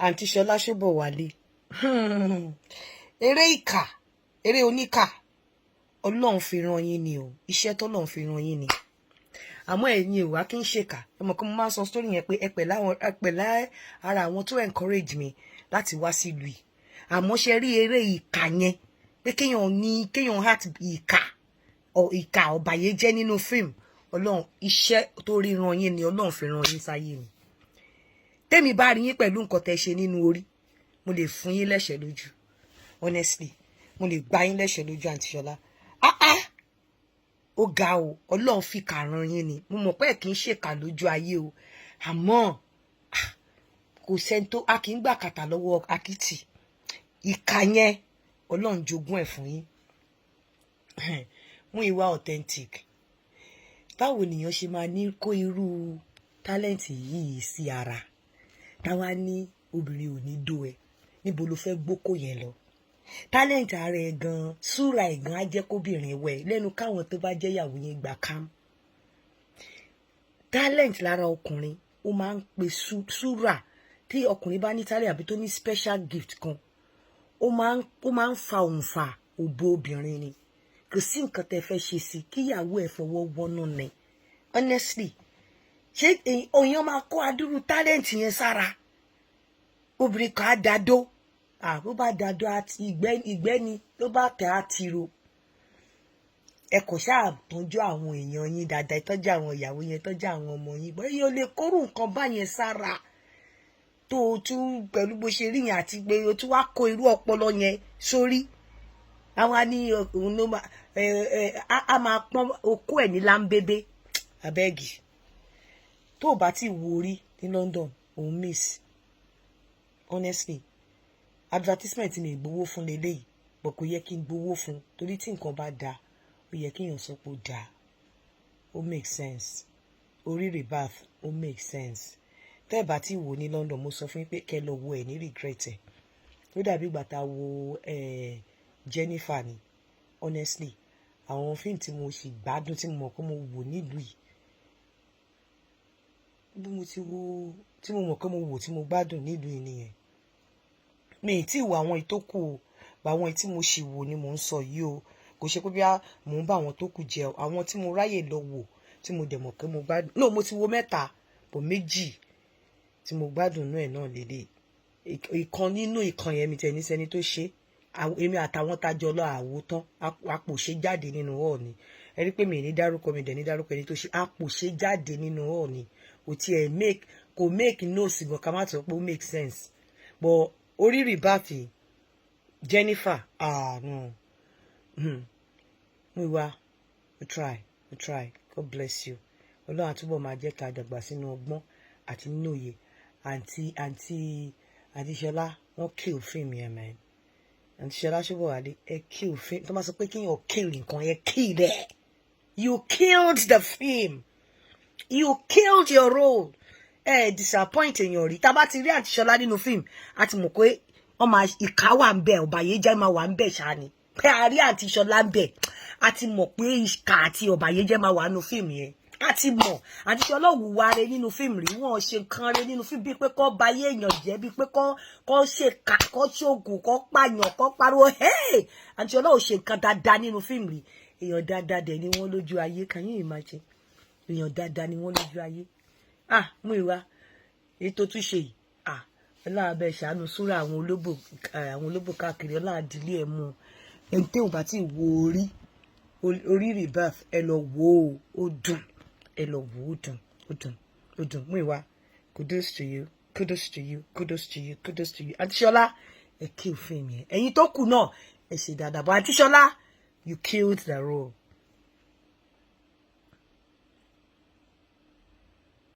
Àǹtí Ṣọlá Ṣóbọ̀wálé, eré ìkà, eré oníkà, Ọlọ́run fi ràn yín ni o. Iṣẹ́ tọ́lọ́run fi ràn yín ni. Àmọ́ ẹ̀yin ò wá kí n ṣèkà. Ẹ mọ̀ kí mo máa ń sọ story yẹn pé ẹ pẹ̀lẹ́ ara àwọn tó encourage mi láti wá sílùú yìí. Àmọ́ ṣe rí eré ìkà yẹn pé kéèyàn ní kéèyàn heart ìkà, ìkà ọ̀bàyéjẹ́ nínú fíìmù, Ọlọ́run, iṣẹ́ tó rí ran yín ni. Ọlọ́run fi ràn yín sáyé ni. Tẹ́mi bá rí yín pẹ̀lú nǹkan tẹ́ ṣe nínú orí, mo lè fún yín lẹ́sẹ̀ lójú. Honestly, mo lè gbá yín lẹ́sẹ̀ lójú, Àǹtí Ṣọlá. Ah ah, ó ga o. Ọlọ́run fi kà ràn yín ni. Mo mọ̀ pé ẹ̀ kì í ṣèkà lójú ayé o, àmọ́ kò sẹ́ni tó a kì í gbà kàtà lọ́wọ́ akitì. Ìkà yẹn, Ọlọ́run jogún ẹ̀ fún yín. Múyìwá Authentic, báwo nìyẹn ṣe máa ní kó irú talent yìí sí ara táwa ní obìnrin ò ní dó ẹ? Níbo ló fẹ́ gbókò yẹn lọ? Talent ara ẹ gan, súra ẹ gan, á jẹ́ kóbìnrin wẹ̀ lẹ́nu káwọn tó bá jẹ́ ìyàwó yẹn gbà kám. Talent lára ọkùnrin, ó máa ń pe súra. Tí ọkùnrin bá ní talent àbí tó ní special gift kan, ó máa ń fa òǹfà òbò obìnrin ni. Kò sí nǹkan tẹ́ fẹ́ ṣe sí kíyàwó ẹ̀ fọwọ́ wọnú ni. Honestly, ṣé èèyàn máa kó adúrú talent yẹn sára, obìnrin kan á dadó? Bó bá dadó, ìgbẹ́ ni ló bá tẹ̀ á tiro. Ẹ kò ṣáà tọ́jú àwọn èèyàn yín dáadáa, ìtọ́jú àwọn ìyàwó yẹn, tọ́jú àwọn ọmọ yín bọ́. Èèyàn lè kóró nǹkan báyẹn sára tó o tún pẹ̀lú bó ṣe rí yẹn, àti pé o tún wá kó irú ọpọlọ yẹn sórí. Àwa ní òun ló máa ẹ ẹ á máa pọ́n okó ẹ̀ ní láńbébé. Abeg, tó o bá ti wo orí ní London, òun miss. Honestly, advertisement mi gbowó fún leléyìí, but kò yẹ kí n gbowó fún, torí tí nǹkan bá dáa, ó yẹ kí èèyàn sọ pé ó dáa. Ó make sense. Orí Rebirth, ó make sense. Tẹ́ ẹ̀ bá ti wò ní London, mo sọ fún yín pé kẹ́ lọ wo ẹ̀ ní regret ẹ̀. Ó dàbí ìgbà tá a wo Jennifer ni. Honestly, àwọn fíìmù tí mo sì gbádùn, tí mo mọ̀ pé mo wò nílùú yìí, bí mo ti wo, tí mo mọ̀ pé mo wò, tí mo gbádùn nílùú yìí nìyẹn. Mi ì tí ì wo àwọn ìtókù o, àwọn tí mo sì wò ni mò ń sọ yìí o. Kò ṣe pé bí mò ń bá àwọn tó kù jẹ. Àwọn tí mo ráyè lọ wò, tí mo dẹ̀ mọ̀ pé mo gbádùn, no, mo ti wo mẹ́ta bọ̀, méjì tí mo gbádùn náà ẹ̀ náà lélẹ̀. Ìkan nínú ìkan yẹn, mi tẹ̀ ní sẹ́ni tó ṣe, èmi àtàwọn tájọ lọ àwò tán, àpòṣe jáde nínú hall ni. Ẹ rí pé mi ní dárúkọ, mi dẹ̀ ní dárúkọ ẹni tó ṣe. Àpòṣe jáde nínú hall ni. Kò tiẹ̀ make, kò make no sí gan, ká má sọ pé ó make sense. But orí Rebirth, Jennifer, ah no, Múyìwá, we try, we try. God bless you. Ọlọ́run àtúbọ̀ máa jẹ́ ká dàgbà sínú ọgbọ́n àti nínú òye. Àǹtí Ṣọlá, wọ́n kill fíìmù yẹn, man. Àǹtí Ṣọlá Ṣóbọ̀wálé, ẹ kill fíìmù. Tó máa sọ pé kéèyàn kill nǹkan, ẹ kill ẹ. You killed the film, you killed your role. Ẹ disappoint èèyàn rí. Tá a bá ti rí Àǹtí Ṣọlá nínú fíìmù, a ti mọ̀ pé wọ́n máa ìka wà ń bẹ̀, ọ̀bàyéjẹ́ máa wà ń bẹ̀ ṣáá ni. Pé a rí Àǹtí Ṣọlá ń bẹ̀, a ti mọ̀ pé ìka àti ọ̀bàyéjẹ́ máa wà nínú fíìmù yẹn. A ti mọ̀. Àǹtí Ṣọlá òwúwa re nínú fíìmù rí. Wọ́n ṣe nǹkan re nínú fíìmù, bíi pé kọ́ bayé èèyàn jẹ́, bíi pé kọ́ ṣe kà, kọ́ ṣoògùn, kọ́ pààyàn, kọ́ pariwo hey. Àǹtí Ṣọlá ò ṣe nǹkan dáadáa nínú fíìmù rí. Èèyàn dáadáa dẹ̀ ni wọ́n lójú ayé. Can you imagine? Èèyàn dáadáa ni wọ́n lójú ayé. Ah, Múyìwá, èyí tó tún ṣe yìí, ah, Ọlọ́run abẹ́ ṣàánú súrà àwọn olóbò, àwọn olóbò káàkiri. Ọlọ́run àdílé ẹ̀ mú. Ẹni tí ò bá tí wo orí Rebirth, ẹ lọ wo ó, ó dùn. Ẹ lọ wo ó, dùn, ó dùn, ó dùn. Múyìwá, kudos to you, kudos to you, kudos to you, kudos to you. Àǹtí Ṣọlá, ẹ kill fíìmù yẹn. Ẹ̀yin tó kù náà, ẹ ṣe dáadáa, but Àǹtí Ṣọlá, you killed the role.